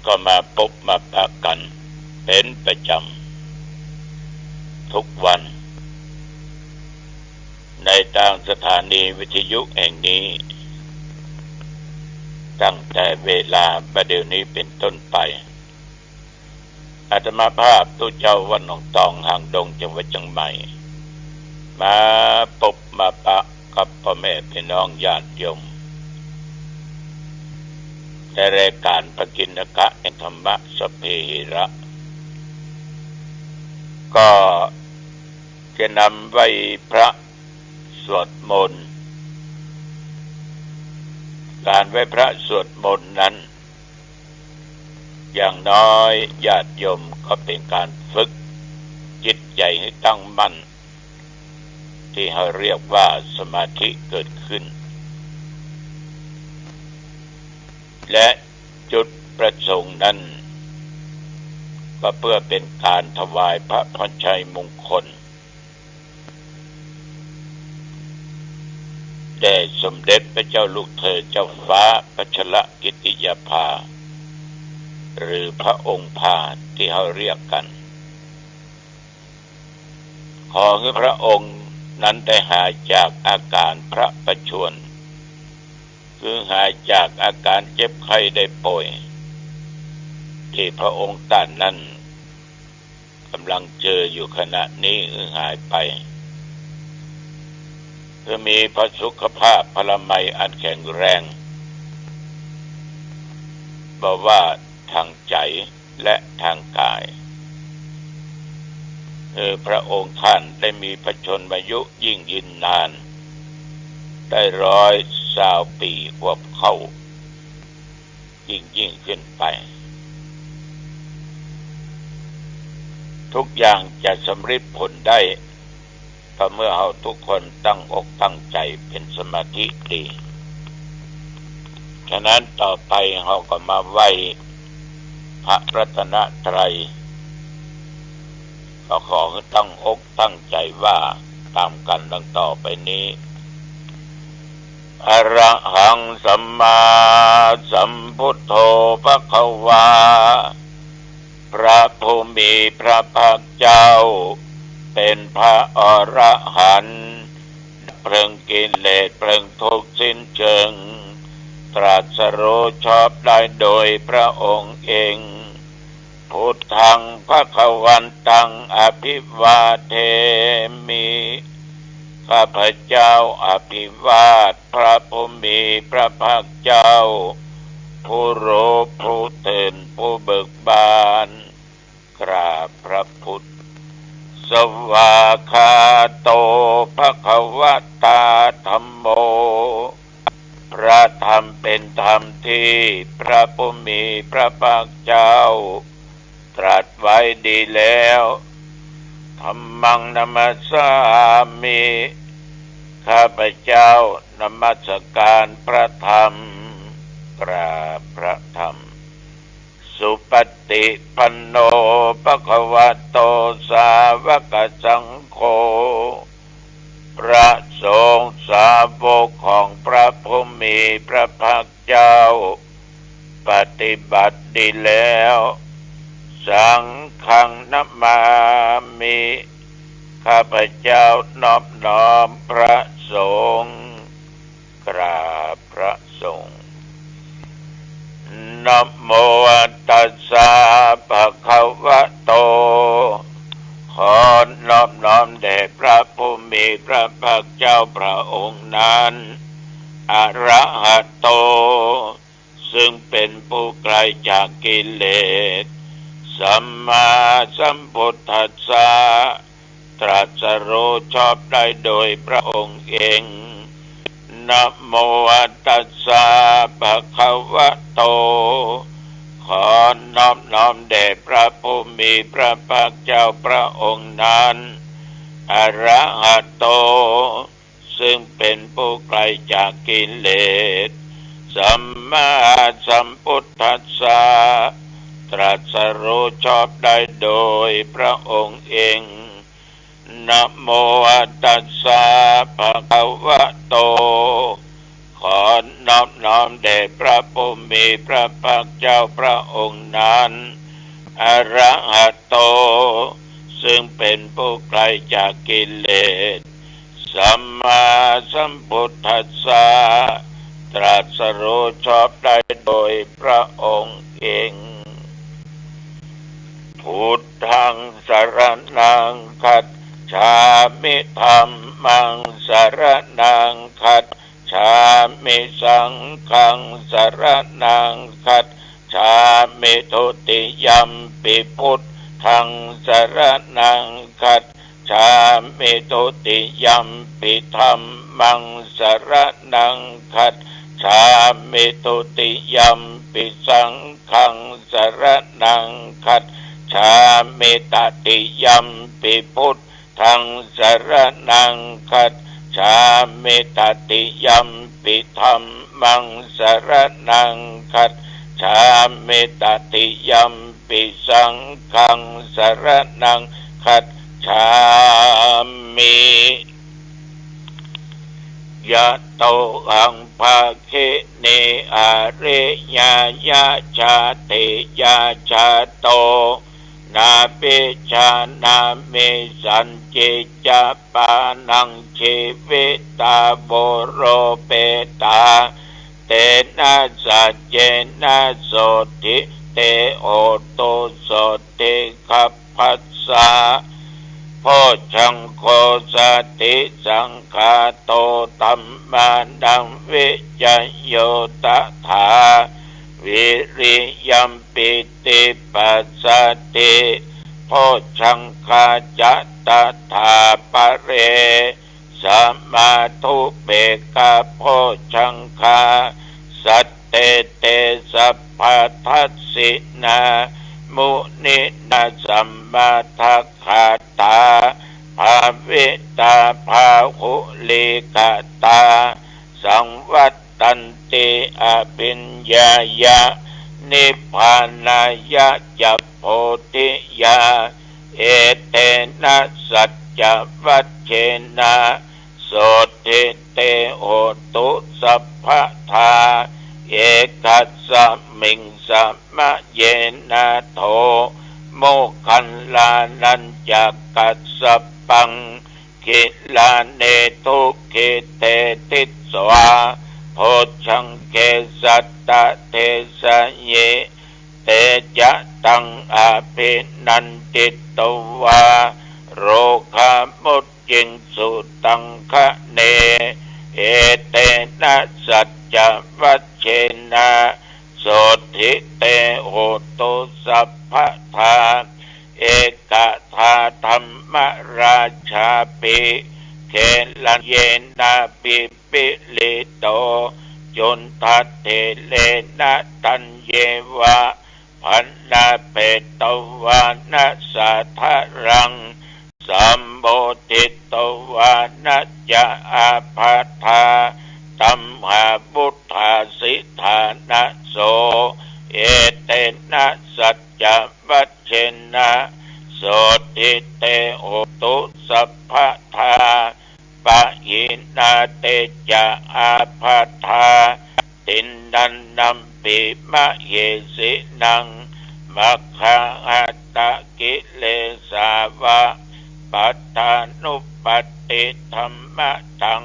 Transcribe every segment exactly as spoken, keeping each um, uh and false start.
ก็มาปบมาปะกั๋นเป๋นประจ๋ำ ทุกวัน ในตางสถานีวิทยุแห่งนี้ ตั้งแต่เวลาบ่าเดี่ยวนี้เป๋นต้นไป อาตมาภาพตุ๊เจ้าวัดหนองตอง หางดง จังหวัดเจียงใหม่ มาปบมาปะกับป้อแม่ปี้น้องญาติโยม ในรายก๋านพระกิณกะแห่งธรรมะสัพเพเหระ ก็จะนำไหว้พระสวดมนต์ ก๋านไหว้พระสวดมนต์นั้น อย่างน้อยญาติโยมก็เป๋นก๋านฝึกจิตใจ๋หื้อตั้งมั่น ตี้เฮาเรียกว่าสมาธิเกิดขึ้น และจุดประสงค์นั้น ก็เปื้อเป๋นก๋านถวายพระพรชัยมงคล แด่สมเด็จพระเจ้าลูกเธอเจ้าฟ้าพัชรกิติยาภา หรือพระองค์ภาตี้เฮาเรียกกั๋น ขอหื้อพระองค์นั้นได้หายจากอาก๋านพระประชวร คือหายจากอาก๋านเจ็บไข้ได้ป่วย ตี้พระองค์ต้านนั้น ก๋ำลังเจออยู่ขณะนี้หื้อหายไป หื้อมีพระสุขภาพพลามัยอันแข็งแรง บ่ว่าตางใจ๋และตางก๋าย หื้อพระองค์ต้านได้มีพระชนมายุยิ่งยืนนาน ได้ร้อยซาวปี๋ควบเข้า ยิ่งๆ ขึ้นไป ทุกอย่างจะสำริดผลได้ ก็เมื่อเฮาทุกคนตั้งอกตั้งใจ๋เป๋นสมาธิดี ฉะนั้นต่อไปเฮาก็มาไหว้พระรัตนตรัย ก็ขอหื้อตั้งอกตั้งใจ๋ว่าต๋ามกั๋นดังต่อไปนี้ อะระหังสัมมาสัมพุทโธภะคะวา พระผู้มีพระภาคเจ้า เป๋นพระอรหันต์ ดับเพลิงกิเลสเพลิงทุกข์สิ้นเชิง ตรัสรู้ชอบได้โดยพระองค์เอง พุทธังภะคะวันตัง อะภิวาเทมิ ข้าพเจ้าอภิวาทพระผู้มีพระภาคเจ้า ผู้รู้ผู้ตื่นผู้เบิกบาน กราบพระพุทธ สวากขาโตภะคะวะตาธัมโม พระธรรมเป๋นธรรมตี้พระผู้มีพระภาคเจ้าตรัสไว้ดีแล้ว ธัมมังนะมัสสามิ ข้าพเจ้านมัสก๋านพระธรรม กราบพระธรรม สุปฏิปันโนภะคะวะโต สาวกสังโฆ พระสงฆ์สาวกของพระผู้มีพระภาคเจ้า ปฏิบัติดีแล้ว สังฆังนะมามิ ข้าพเจ้านอบน้อมพระสงฆ์ กราบพระสงฆ์ นะโมตัสสะภะคะวะโต ขอนอบน้อมแด่พระผู้มีพระภาคเจ้าพระองค์นั้น อะระหะโต ซึ่งเป๋นผู้ไกลจากกิเลส สัมมาสัมพุทธัสสะ ตรัสรู้ชอบได้โดยพระองค์เอง นะโมตัสสะภะคะวะโต ขอนอบน้อมแด่พระผู้มีพระภาคเจ้าพระองค์นั้น อะระหะโต ซึ่งเป๋นผู้ไกลจากกิเลส สัมมาสัมพุทธัสสะ ตรัสรู้ชอบได้โดยพระองค์เอง นะโมตัสสะภะคะวะโต ข ขอนอบน้อมแด่พระผู้มีพระภาคเจ้าพระองค์นั้น อรหัตโต ซึ่งเป็นผู้ไกลจากกิเลส สัมมาสัมพุทธัสสะ ตรัสรู้ชอบได้โดยพระองค์เอง พุทธังสรณังคัจฉามิ ธัมมังสรณังคัจฉามิ สังฆังสรณังคัจฉามิ ทุติยัมปิพุทธังสรณังคัจฉามิ ทุติยัมปิธัมมังสรณังคัจฉามิ ทุติยัมปิสังฆังสรณังคัจฉามิ ตติยัมปิพุทธังสรณังคัจฉามิ ตติยัมปิธัมมังสรณังคัจฉามิ ตติยัมปิสังฆังสรณังคัจฉามิ ยะโต อัง ภะคิ เน อาริยายะ ชาติยา ชาโต นาภิชานามิ สัญญิ จะ ปานัง ชีวิตา โว โร เปตา เตนะ สัจเจนะ โสตถิ เต โหตุ โสตถิ คัพพัสสะ โพชฌังโค สัตถิสังขาโต ธัมมานัง วิจโย ตถา วิริยัม ปีติ ปัสสัทธิ โพชฌังคา จะ ตถา ปะเร สมาธุ เปกขะ โพชฌังคา สัตเต เต สัพพะทัสสินา มุนินา สัมมาทักขาตา ภาวิตา บาหุลีกตา สังวัตตันติ อภิญญายะ นิพพานายะ จะ โพธิยา เอเตนะ สัจจวัจเชนะ โสตถิ เต โหตุ สัพพะทา เอกัสสะมิง สะมะเยนะ โถ โมคคัลลานัญจะ กัสสปัง กิลาเน ทุกขิเต ทิสสา โพชฌังเก สัตตะเทสะยิ เตจะตัง อภินันทิตวา โรคามุจจิงสุตังคะเน เอเตนะ สัจจวัจเชนะ โสตถิ เต โหตุ สัพพะทา เอกทา ธัมมราชาปิ เกลัญเยนะ ปิปิลิโต จุณฑะเถเรนะ ธัญเยวะ พนะเปตวานะ สาทะรัง สัมโมทิตวานะ จะ อาภาธา ตัมหาวุฏฐาสิฐานะโส เอเตนะ สัจจวัจเชนะ โสตถิ เต โหตุ สัพพะทา ปะหินา เต จะ อาภาธา ติณฑันนัมปิ มะเหสินัง มัคคาหัตถกิเลสาวะ ปัฏฐานุปัฏฐิธัมมะทัง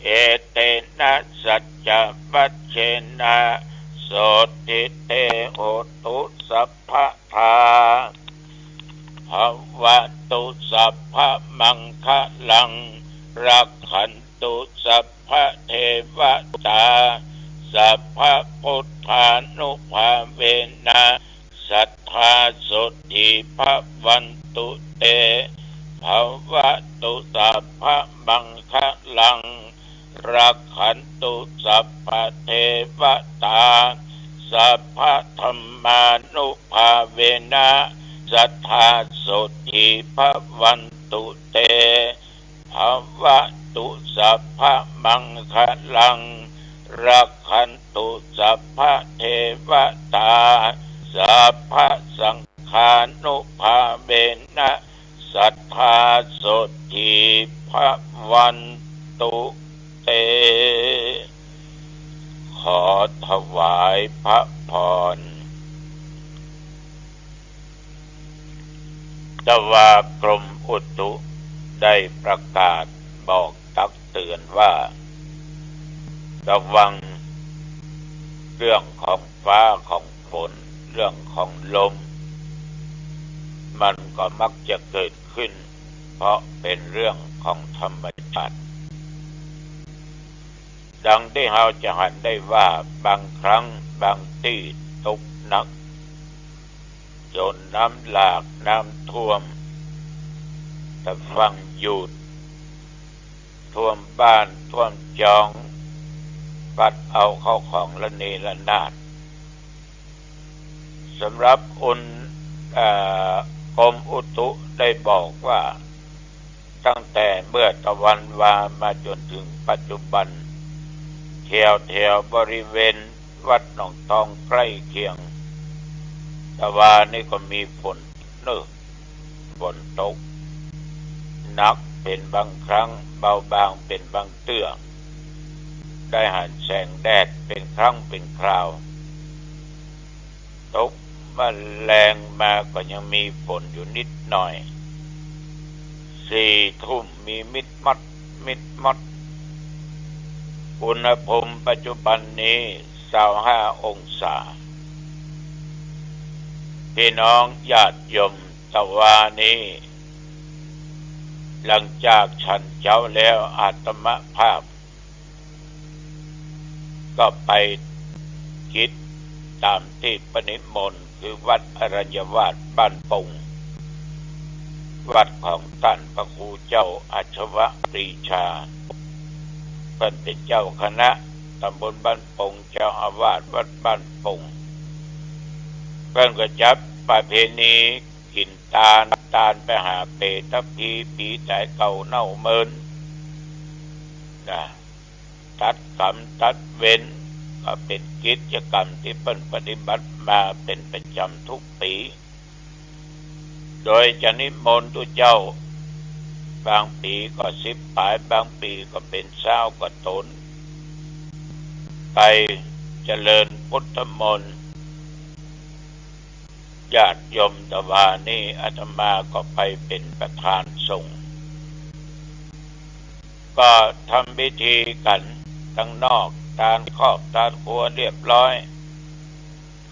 เอเตนะ สัจจวัจเชนะ โสตถิ เต โหตุ สัพพะทา ภะวะตุ สัพพะมังคะลัง รักขันตุ สัพพะเทวะตา สัพพะพุทธานุภาเวนะ สัทธา โสตถิ ภะวันตุ เต ภะวะตุ สัพพะมังคะลัง รักขันตุ สัพพะเทวะตา สัพพะธัมมานุภาเวนะ สัทธา โสตถิ ภะวันตุ เต ภะวะตุ สัพพะมังคะลัง รักขันตุ สัพพะเทวะตา สัพพะสังฆานุภาเวนะ สัทธา โสตถิ ภะวันตุ เต ยพระพร แต่ว่ากรมอุตุได้ประกาศบอกตักเตือนว่า ระวังเรื่องของฟ้าของฝน เรื่องของลม มันก็มักจะเกิดขึ้น เพราะเป็นเรื่องของธรรมชาติ ดังที่เฮาจะหันได้ว่าบางครั้งบางตี้ตกหนัก จนน้ำหลากน้ำท่วม ตะฝั่งหยุด ท่วมบ้านท่วมจอง พัดเอาเข้าของระเนระนาด สำหรับอุณ เอ่อ กรมอุตุได้บอกว่า ตั้งแต่เมื่อตะวันวามาจนถึงปัจจุบัน แถวแถวบริเวณวัดหนองทองใกล้เคียง ตะวานี่ก็มีฝนเนอะ ฝนตกหนักเป็นบางครั้ง เบาบางเป็นบางเตื้อ ได้หันแสงแดดเป็นครั้งเป็นคราว ตกมาแลงมาก็ยังมีฝนอยู่นิดหน่อย สี่ทุ่มมีมิดมัด มิดมัด อุณหภูมิปัจจุบันนี้ซาวห้าองศา พี่น้องญาติโยม ตะวานี้ หลังจากฉันเจ๊าแล้วอาตมาภาพ ก็ไปกิจตามตี้ปะนิมนต์ คือวัดอรัญญวาสบ้านปง วัดของต้านพระครูเจ้าอาชวะปรีชา เปิ้นเป๋นเจ้าคณะตำบลบ้านปง เจ้าอาวาสวัดบ้านปง เปิ้นก็จัดประเพณีกิ๋นตาน ตานไปหาเปตผี ผีต๋ายเก่าเน่าเมินนะ ตัดกรรมตัดเวร ก็เป๋นกิจกรรมตี้เปิ้นปฏิบัติมาเป๋นประจ๋ำทุกปี๋ โดยจะนิมนต์ตุ๊เจ้า บางปี๋ก็สิบป๋าย บางปี๋ก็เป๋นซาวกว่าต๋น ไปเจริญพุทธมนต์ ญาติโยมตะวานี้อาตมาก็ไปเป๋นประธานสงฆ์ ก็ทำพิธีกั๋นตังนอก ตานครอบตานครัวเรียบร้อย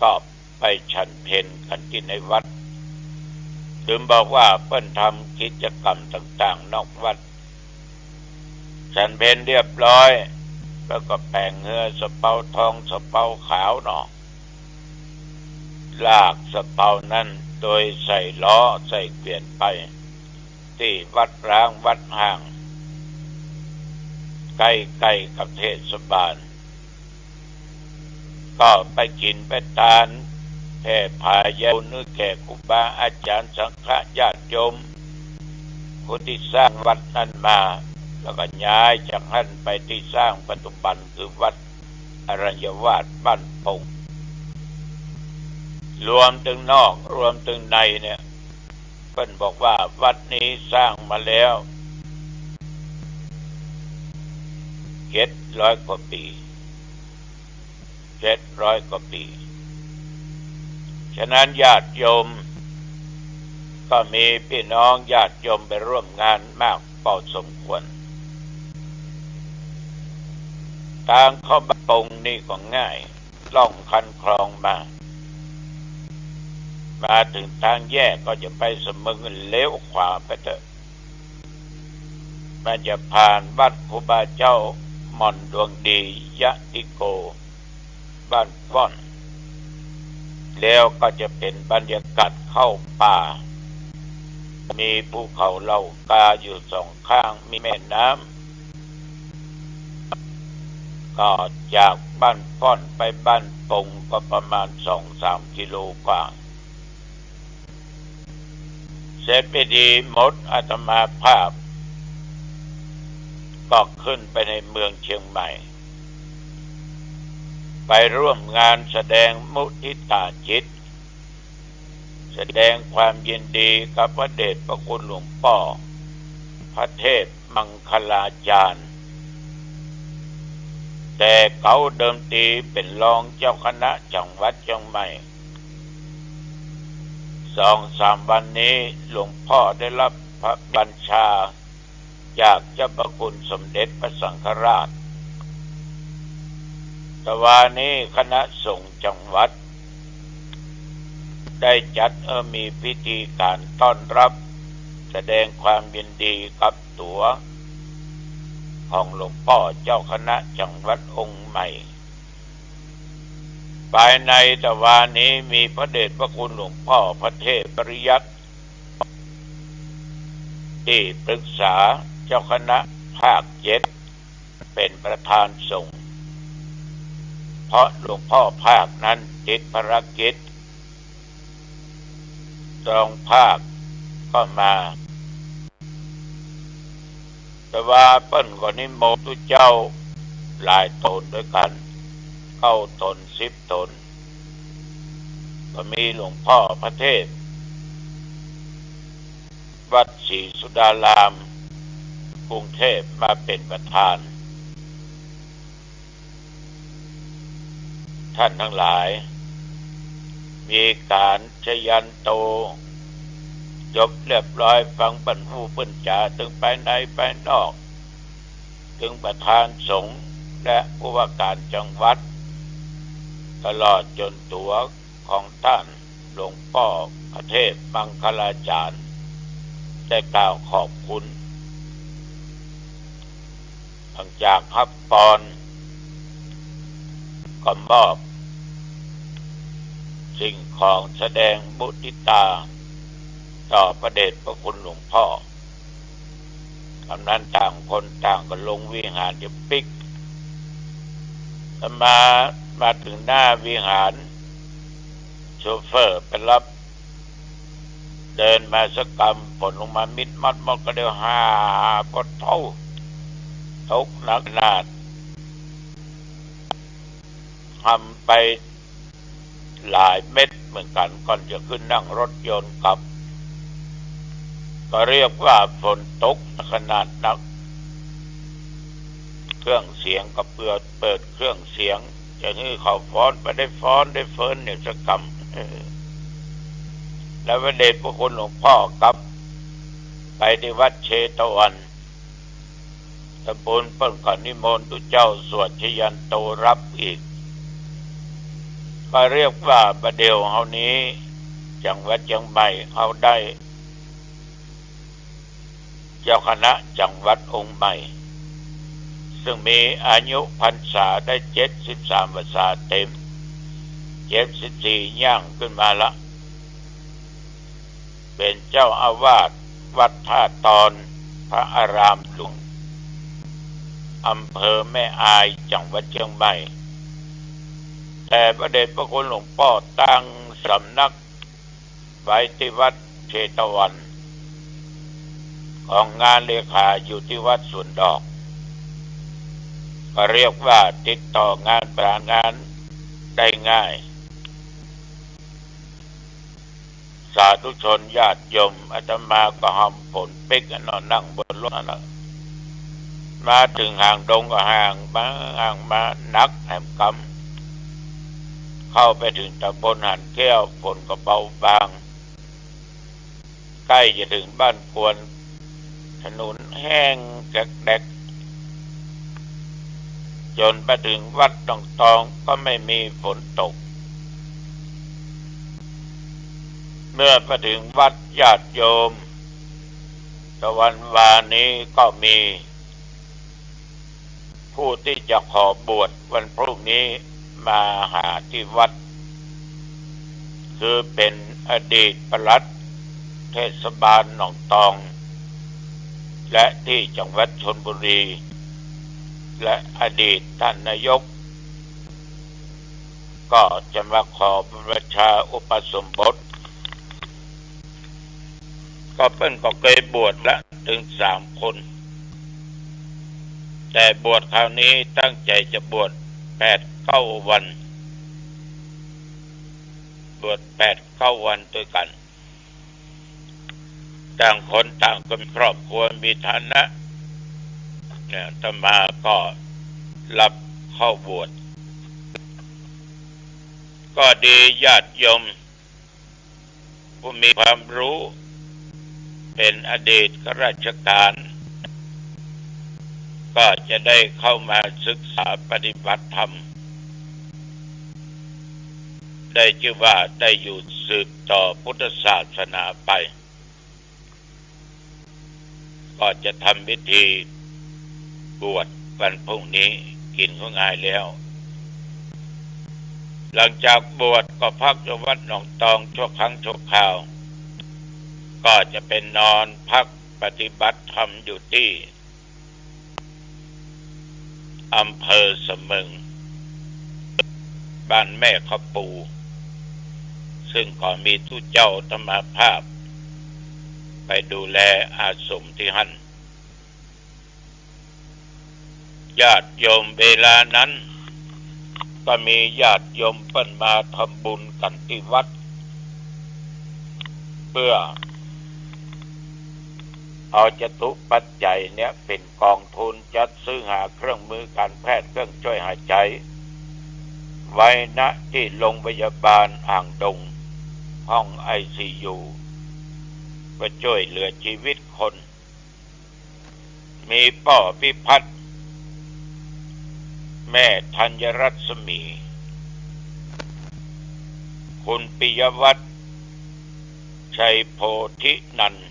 ก็ไปฉันเพลกั๋นตี้ในวัด ลืมบอกว่าเปิ้นทำกิจกรรมต่างๆ นอกวัด ฉันเพลเรียบร้อย แล้วก็แป๋งเฮือสะเปาทองสะเปาขาวเนาะ ลากสะเปานั้นโดยใส่ล้อใส่เกวียนไป ตี้วัดร้างวัดฮ้าง ใก้ๆ กับเทศบาล ก็ไปกิ๋นไปตาน แผ่ผายบุญหื้อแก่ครูบาอาจ๋ารย์สังฆะญาติโยม ผู้ตี้สร้างวัดนั้นมา แล้วก็ย้ายจากหั้นไปตี้สร้างปัจจุบันคือวัดอรัญญวาสบ้านปง รวมตึงนอกรวมตึงในเนี่ย เปิ้นบอกว่าวัดนี้สร้างมาแล้วเจ็ดร้อยกว่าปี๋ เจ็ดร้อยกว่าปี๋ ฉะนั้นญาติโยม ก็มีพี่น้องญาติโยมไปร่วมงานมากพอสมควร ตางเข้าบ้านปงนี่ก็ง่าย ล่องคันคลองมา มาเถิงตางแยกก็จะไปสะเมิง เลี้ยวขวาไปเต๊อะ มันจะผ่านวัดครูบาเจ้าหม่อนดวงดียะติโก บ้านป้อน แล้วก็จะเป๋นบรรยากาศเข้าป่า มีภูเขาเหล่ากาอยู่สองข้าง มีแม่น้ำ ก็จากบ้านป้อนไปบ้านปงก็ประมาณสองสามกิโลกว่า เสร็จพิธีหมดอาตมาภาพ ก็ขึ้นไปในเมืองเชียงใหม่ ไปร่วมงานแสดงมุทิตาจิต แสดงความยินดีกับพระเดชพระคุณหลวงป้อ พระเทพมังคลาจารย์ แต่เก๋าเดิมทีเป๋นรองเจ้าคณะจังหวัดเจียงใหม่ สองสามวันนี้หลวงป้อได้ฮับพระบัญชาจากเจ้าพระคุณสมเด็จพระสังฆราช ตะวานี้คณะสงฆ์จังหวัด ได้จัดเออมีพิธีก๋านต้อนฮับ แสดงความยินดีกับตั๋วของหลวงป้อเจ้าคณะจังหวัดองค์ใหม่ ภายในตะวานี้มีพระเดชพระคุณหลวงป้อพระเทพปริยัติ ตี้ปรึกษาเจ้าคณะภาคเจ็ด เป๋นประธานสงฆ์ เพราะหลวงป้อภาคนั้นติดภารกิจ รองภาคก็มา ตะวาเปิ้นก็นิมนต์ตุ๊เจ้าหลายต๋นด้วยกั๋น เก้าต๋น สิบต๋น ก็มีหลวงป้อพระเทพ วัดศรีสุดาราม กรุงเทพฯ มาเป๋นประธาน ต้านตังหลาย มีก๋านชยันโต จบเรียบร้อย ฟังเปิ้นอู้เปิ้นจ๋า ตึงภายในภายนอก ตึงประธานสงฆ์และผู้ว่าก๋านจังหวัด ตลอดจ๋นตั๋วของต้านหลวงป้อพระเทพมังคลาจารย์ ได้กล่าวขอบคุณ หลังจากฮับปอน ก็มอบสิ่งของแสดงมุทิตาต่อพระเดชพระคุณหลวงป้อ ต๋อนนั้นต่างคนต่างก็ลงวิหารจะปิ๊ก อาตมามาเถิงหน้าวิหาร โชเฟอร์ไปฮับ เดินมาสักกำ ฝนลงมามิดมัดมด ก็เดียวหา ปะโธ่ ตกหนักขนาด หำไปหลายเม็ดเหมือนกั๋น ก่อนจะขึ้นนั่งรถยนต์กลับ ก็เรียกว่าฝนตกขนาดนัก เครื่องเสียงก็เปิด เปิดเครื่องเสียง จะหื้อเขาฟ้อนไปได้ฟ้อนได้เฟิ้นอยู่สักกำ แล้วพระเดชพระคุณหลวงป้อกลับไปตี้วัดเชตวัน ตะบุญเปิ้นก็นิมนต์ตุ๊เจ้าสวดชยันโตฮับอีก ก็เรียกว่าบ่าเดี่ยวเฮานี้ จังหวัดเจียงใหม่เฮาได้ เจ้าคณะจังหวัดองค์ใหม่ ซึ่งมีอายุพรรษาได้เจ็ดสิบสามพรรษาเต็ม เจ็ดสิบสี่ย่างขึ้นมาละ เป๋นเจ้าอาวาสวัดท่าตอน พระอารามหลวง อำเภอแม่อาย จังหวัดเจียงใหม่ แต่พระเดชพระคุณหลวงป้อตั้งสำนัก ไว้ตี้วัดเชตวัน ของงานเลขาอยู่ตี้วัดสวนดอก ก็เรียกว่าติดต่องานประสานงานได้ง่าย สาธุชนญาติโยม อาตมาก็หำฝนปิ๊กอะเนาะ นั่งบนรถนั่นแหละ มาเถิงหางดงก็หางมา หางมาหนักแหมกำ เข้าไปเถิงตำบลหานแก้ว ฝนก็เบาบาง ใก้จะเถิงบ้านกวน ถนนแห้งแก๊กแก๊ก จนไปเถิงวัดหนองตองก็ไม่มีฝนตก เมื่อไปเถิงวัดญาติโยม ตะวันวานนี้ก็มี ผู้ตี้จะขอบวชวันพรุ่งนี้มาหาตี้วัด คือเป๋นอดีตปลัดเทศบาลหนองตอง และตี้จังหวัดชลบุรี และอดีตต้านนายก ก็จะมาขอบรรพชาอุปสมบท ก็เปิ้นก็เกยบวชละเถิงสามคน แต่บวชคราวนี้ตั้งใจ๋จะบวชแปดเก้าวัน บวชแปดเก้าวันตวยกั๋น ต่างคนต่างก็มีครอบครัวมีฐานะ เนี่ย อาตมาก็ฮับ เข้าบวช ก็ดี ญาติโยมผู้มีความรู้ เป๋นอดีตข้าราชการ ก็จะได้เข้ามาศึกษาปฏิบัติธรรม ได้จื้อว่าได้อยู่สืบต่อพุทธศาสนาไป ก็จะทำพิธีบวชวันพรุ่งนี้ กินข้าวงายแล้ว หลังจากบวชก็พักอยู่วัดหนองตองชั่วครั้งชั่วคราว ก็จะไปนอนพักปฏิบัติธรรมอยู่ตี้ อำเภอเสมิง บ้านแม่ข้าวปู ซึ่งก็มีตุ๊เจ้าธรรมาภาพ ไปดูแลอาสมตี้หั้น ญาติโยมเวลานั้น ก็มีญาติโยมเปิ้นมาทำบุญกั๋นตี้วัด เปื้อ เอาจตุปัจจัยเนี่ยเป๋นกองทุนจัดซื้อหาเครื่องมือการแพทย์ เครื่องช่วยหายใจ ไว้ ณ ตี้โรงพยาบาลหางดง ห้องไอซียู เปื้อช่วยเหลือชีวิตคน มีป้อพิพัฒน์ แม่ธัญรัศมี คุณปิยวัฒน์ ชัยโพธินันท์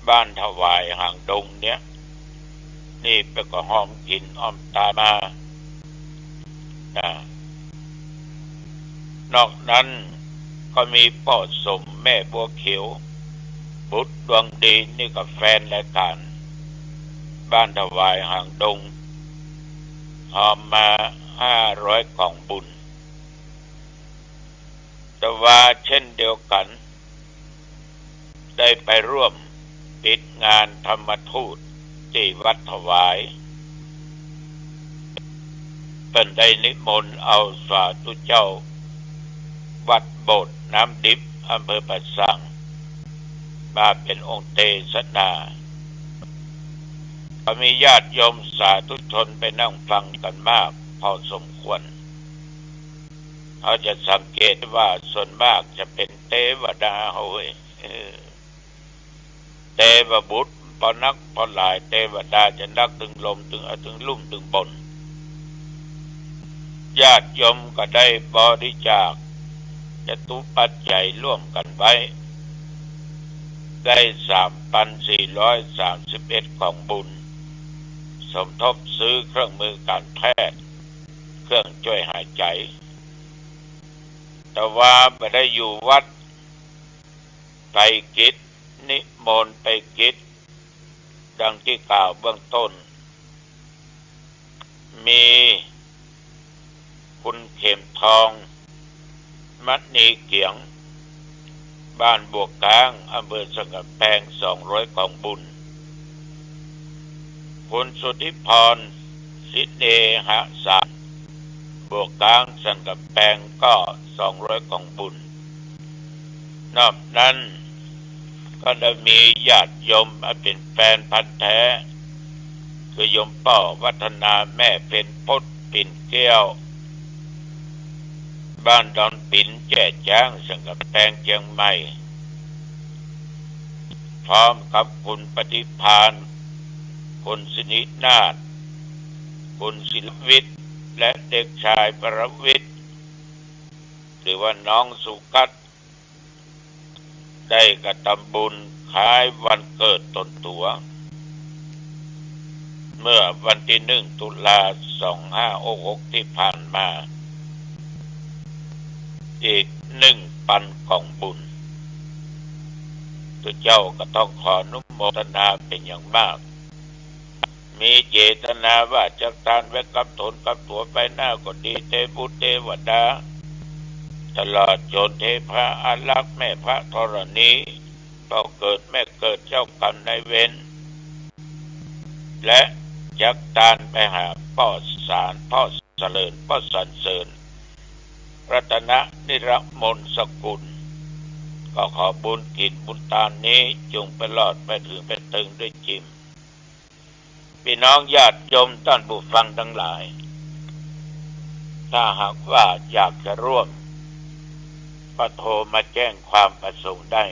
บ้านถวายหางดงเนี่ย นี่เปิ้นก็ฮอมกิ๋นฮอมตายมา นะ นอกนั้นก็มีป้อสม แม่บัวเขียว บุตรดวงดี นี่ก็แฟนรายก๋าน บ้านถวายหางดง ฮอมมาห้าร้อยก๋องบุญ แต่ว่าเช่นเดียวกั๋น ได้ไปร่วมปิดงานธรรมทูตตี้วัดถวาย เปิ้นได้นิมนต์เอาสาธุเจ้าวัดโบสถ์น้ำดิบ อำเภอป่าซาง มาเป๋นองค์เตสนา ก็มีญาติโยมสาธุชนไปนั่งฟังกั๋นมากพอสมควร เฮาจะสังเกตว่าส่วนมากจะเป๋นเตวดา เฮ้ย เออ เตวบุตรปอนักปอหลาย เตวดาจะนักตึงลมตึง เอ่อ ตึงลุ่มตึงบน ญาติโยมก็ได้บริจาคจตุปัจจัยร่วมกั๋นไว้ ได้สามปันสี่ร้อยสามสิบเอ็ดก๋องบุญ สมทบซื้อเครื่องมือการแพทย์ เครื่องช่วยหายใจ แต่ว่าบ่ได้อยู่วัด ไปกิจ นิมนต์ไปกิจ ดังตี้กล่าวเบื้องต้น มีคุณเข็มทอง มณีเกียง บ้านบวกก๊าง อำเภอสันก๋ำแปง สองร้อยก๋องบุญ คุณสุทธิพร สิเนหะสาร บวกก๊าง สันก๋ำแปง ก็สองร้อยก๋องบุญ นอกนั้นก็ได้มีญาติโยมอันเป๋นแฟนพันธุ์แท้ คือโยมป้อวัฒนา แม่เพ็ญพจน์ ปิ่นแก้ว บ้านดอนปิ๋น แจ้จ๊าง สันก๋ำแปง เจียงใหม่ พร้อมกับคุณปฏิภาณ คุณสิรินาถ คุณศิลวิทย์ และเด็กชายประวิทย์ หรือว่าน้องสุกัส ได้กระทำบุญคล้ายวันเกิดต๋นตั๋ว เมื่อวันตี้หนึ่งตุลา สองห้าหกหก ตี้ผ่านมา อีกหนึ่งปันก๋องบุญ ตุ๊เจ้าก็ต้องขออนุโมทนาเป๋นอย่างมาก มีเจตนาว่าจะทานไว้กับต๋นกับตั๋วไปหน้าก็ดี เตบุตรเตวดา ตลอดจ๋นเตพระอารักษ์ แม่พระธรณี ป้อเกิดแม่เกิด เจ้ากรรมนายเวร และจักทานไปหาป้อสาร ป้อเสริญ ป้อสรรเสริญ รัตนนิรมนสกุล ก็ขอบุญกิ๋นบุญตานนี้จงไปรอดไปเถิงไปเติงด้วยจิม พี่น้องญาติโยมต้านผู้ฟังตังหลาย ถ้าหากว่าอยากจะร่วม ก็โทรมาแจ้งความประสงค์ได้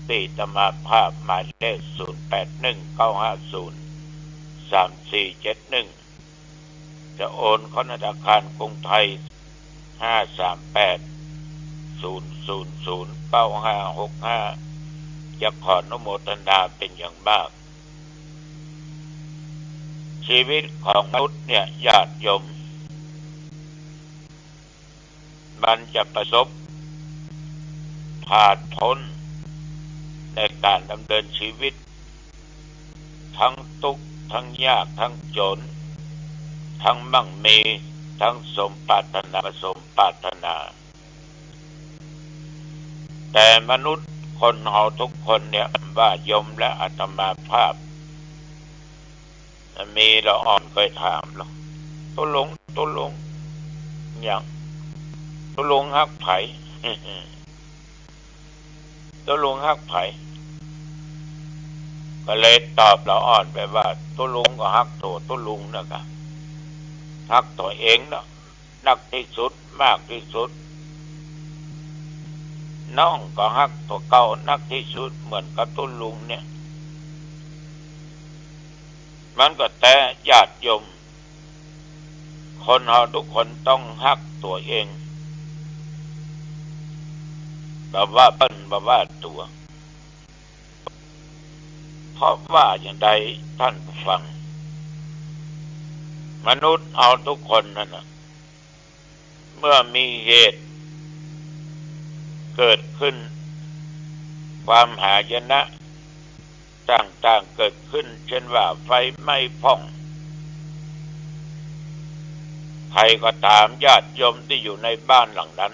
ตี้อาตมาภาพ หมายเลข ศูนย์แปดหนึ่ง เก้าห้าศูนย์ สามสี่เจ็ดหนึ่ง จะโอนเข้าธนาคารกรุงไทย ห้าสามแปด ศูนย์ศูนย์ศูนย์ เก้าห้าหกห้า จะขออนุโมทนาเป็นอย่างมาก ชีวิตของมนุษย์เนี่ยญาติโยม มันจะประสบผาดโผนในการดำเนินชีวิต ทั้งตุ๊กข์ ทั้งยาก ทั้งจน ทั้งมั่งมี ทั้งสมปรารถนา บ่สมปรารถนา แต่มนุษย์คนเฮาทุกคนเนี่ย ว่าโยมและอาตมาภาพ มีละอ่อนเกยถามลอ ตุ๊ลุง ตุ๊ลุง หยัง ตุ๊ลุงฮักใผ ตุ๊ลุงฮักใผ ก็เลยตอบละอ่อนไปว่า ตุ๊ลุงก็ฮักตั๋วตุ๊ลุงนั่นกะ ฮักตั๋วเองเนาะ นักตี้สุด มากตี้สุด น้องก็ฮักตั๋วเก่านักตี้สุด เหมือนกับตุ๊ลุงเนี่ย มันก็แต๊ญาติโยม คนเฮาทุกคนต้องฮักตั๋วเอง บ่ว่าเปิ้น บ่ว่าตั๋ว เพราะว่าอย่างใดต้านผู้ฟัง มนุษย์เฮาทุกคนนั่นน่ะ เมื่อมีเหตุเกิดขึ้น ความหายนะต่างๆ เกิดขึ้น เช่นว่าไฟไหม้พ่อง ใผก็ต๋ามญาติโยมตี้อยู่ในบ้านหลังนั้น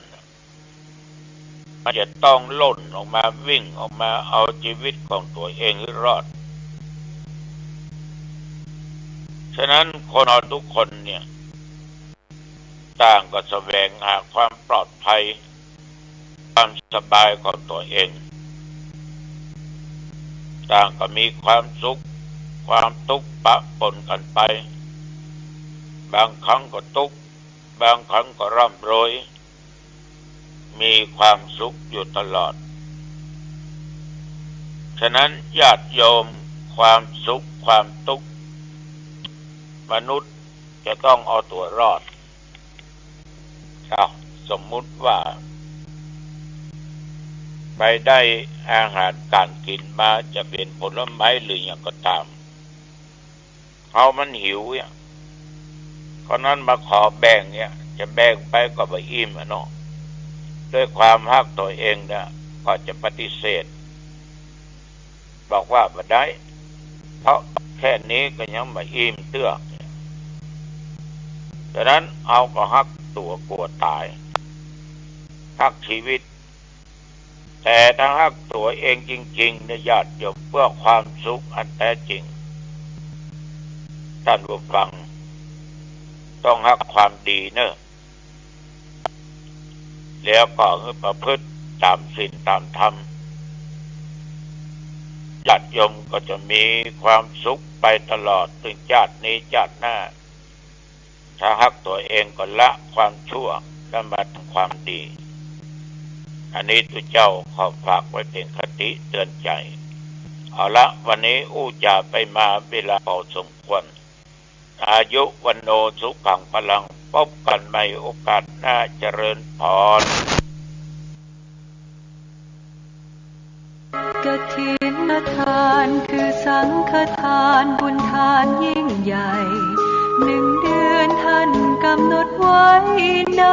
มันจะต้องล่นออกมา วิ่งออกมาเอาชีวิตของตั๋วเองหื้อรอด ฉะนั้นคนเฮาทุกคนเนี่ย ต่างก็แสวงหาความปลอดภัย ความสบายของตั๋วเอง ต่างก็มีความสุข ความตุ๊กข์ปะปนกั๋นไป บางครั้งก็ตุ๊กข์ บางครั้งก็ร่ำรวย มีความสุขอยู่ตลอด ฉะนั้นญาติโยม ความสุข ความตุ๊กข์ มนุษย์จะต้องเอาตั๋วรอด อ้าว สมมุติว่า ไปได้อาหารก๋านกิ๋นมา จะเป๋นผลไม้หรือหยังก็ต๋าม เฮามันหิวเนี่ย คนนั้นมาขอแบ่งเนี่ย จะแบ่งไปก็บ่อิ่มอะเนาะ ด้วยความฮักตั๋วเองเนี่ย ก็จะปฏิเสธ บอกว่าบ่ได้ เพราะแค่นี้ก็ยังบ่อิ่มเตื้อ ฉะนั้นเฮาก็ฮักตั๋วกั๋วต๋าย ฮักชีวิต แต่ถ้าฮักตั๋วเองจริงๆ เนี่ยญาติโยม เพื่อความสุขอันแต๊จริง ต้านผู้ฟัง ต้องฮักความดีเน่อ แล้วก็หื้อประพฤติต๋ามศีลต๋ามธรรม ญาติโยมก็จะมีความสุขไปตลอด เถิงจาตินี้จาติหน้า ถ้าฮักตั๋วเองก็ละความชั่ว แล้วมาทำความดี อันนี้ตุ๊เจ้าขอฝากไว้เป๋นคติเตือนใจ๋ เอาละ วันนี้อู้จ๋าไปมาเวลาพอสมควร อายุ วัณโณ สุขัง พลัง พบกั๋นใหม่โอกาสหน้า เจริญพร กฐินทานคือสังฆทาน บุญทานยิ่งใหญ่ หนึ่งเดือนท่านกำหนดไว้ นับ